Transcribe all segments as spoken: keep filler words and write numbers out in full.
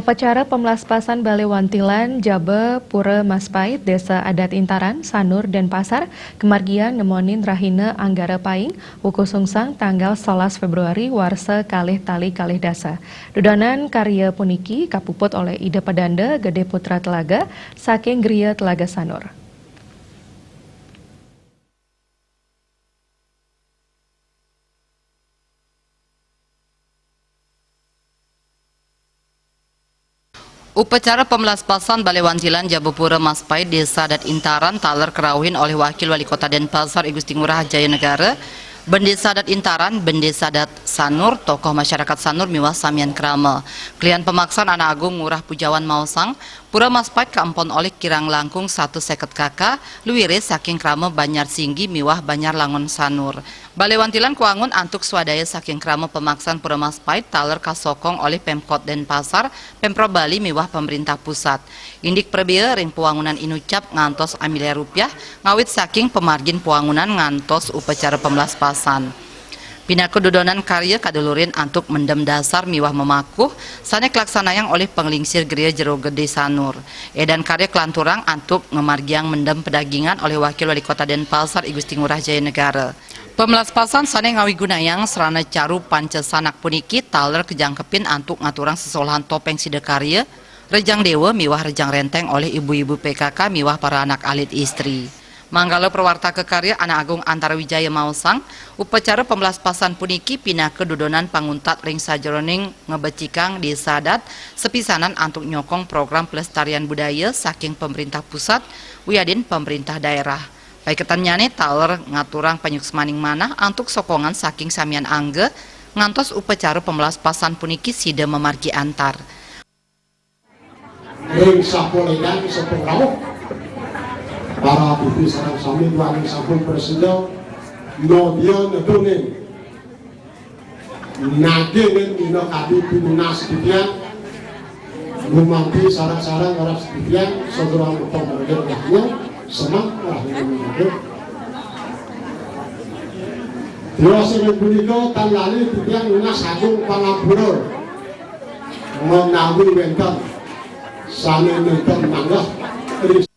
Upacara pemlaspasan Balé Wantilan, Jaba Pura Maspait, Désa Adat Intaran, Sanur, Dénpasar, kamargiang nemonin rahina Anggara Paing, wuku sungsang tanggal sebelas Februari warsa kalih tali kalih dasa. Dudonan karya puniki kapuput olih Ida Pedanda Gedé Putra Telaga saking Griya Telaga Sanur. Upacara pemlaspasan Balé Wantilan Jaba Pura Maspait Désa Adat Intaran taler karauhin olih Wakil Wali Kota Dénpasar I Gusti Ngurah Jayanegara, Bendésa Adat Intaran, Bendésa Adat Sanur, tokoh masyarakat Sanur miwah samian krama. Kalian pamaksan Anak Agung Ngurah Pujawan maosang, Pura Maspait kaempon olih kirang langkung satus séket K K, luiré saking krama Banjar Singgi miwah Banjar Langon Sanur. Balé Wantilan kawangun antuk swadaya saking krama pamaksan Pura Maspait taler kasokong olih Pemkot Dénpasar, Pemprov Bali miwah pamréntah pusat. Indik prabéa ring pawangunan inucap ngantos amiliar rupiah, ngawit saking pamargin pawangunan ngantos upacara pemlaspasan. Pinaka dudonan karya kadulurin antuk mendem dasar miwah mamakuh sané kalaksanayang olih panglingsir Griya Jero Gedé Sanur. Édan karya kalanturang antuk ngamargiang mendem padagingan olih Wakil Wali Kota Dénpasar I Gusti Ngurah Jayanegara. Pemlaspasan sané ngawigunayang sarana caru panca sanak puniki taler kajangkepin antuk ngaturang sesolahan topéng sidakarya, rejang déwa miwah rejang rénténg olih ibu-ibu P K K miwah para anak alit istri. Manggala prawartaka karya Anak Agung Antara Wijaya maosang, upacara pemlaspasan puniki pinaka dudonan panguntat ring sajeroning ngabecikang désa adat sapisanan antuk nyokong program pelestarian budaya saking pamréntah pusat wiadin pamréntah daerah. Paiketannyané taler ngaturang panyuksmaning manah antuk sokongan saking samian angga, ngantos upacara pemlaspasan puniki sida mamargi antar. Ring sapunika sampun rauh, para bibi sareng sami duaning sampun prasida, nadia neduning nagingin minakadi pinunas titiang, gumanti sareng-sareng ngarep titiang, sadurung upama rakyat rakyat, semeng rakyat rakyat. Tiwas ring punika tan lali titiang nunas agung pangampura menawi wénten sané nénten manggah ring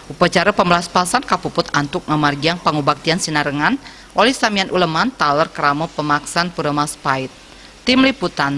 Upacara pemlaspasan kapuput antuk ngamargiang pangubaktian sinarengan olih samian uleman taler krama pamaksan Pura Maspait. Tim Liputan.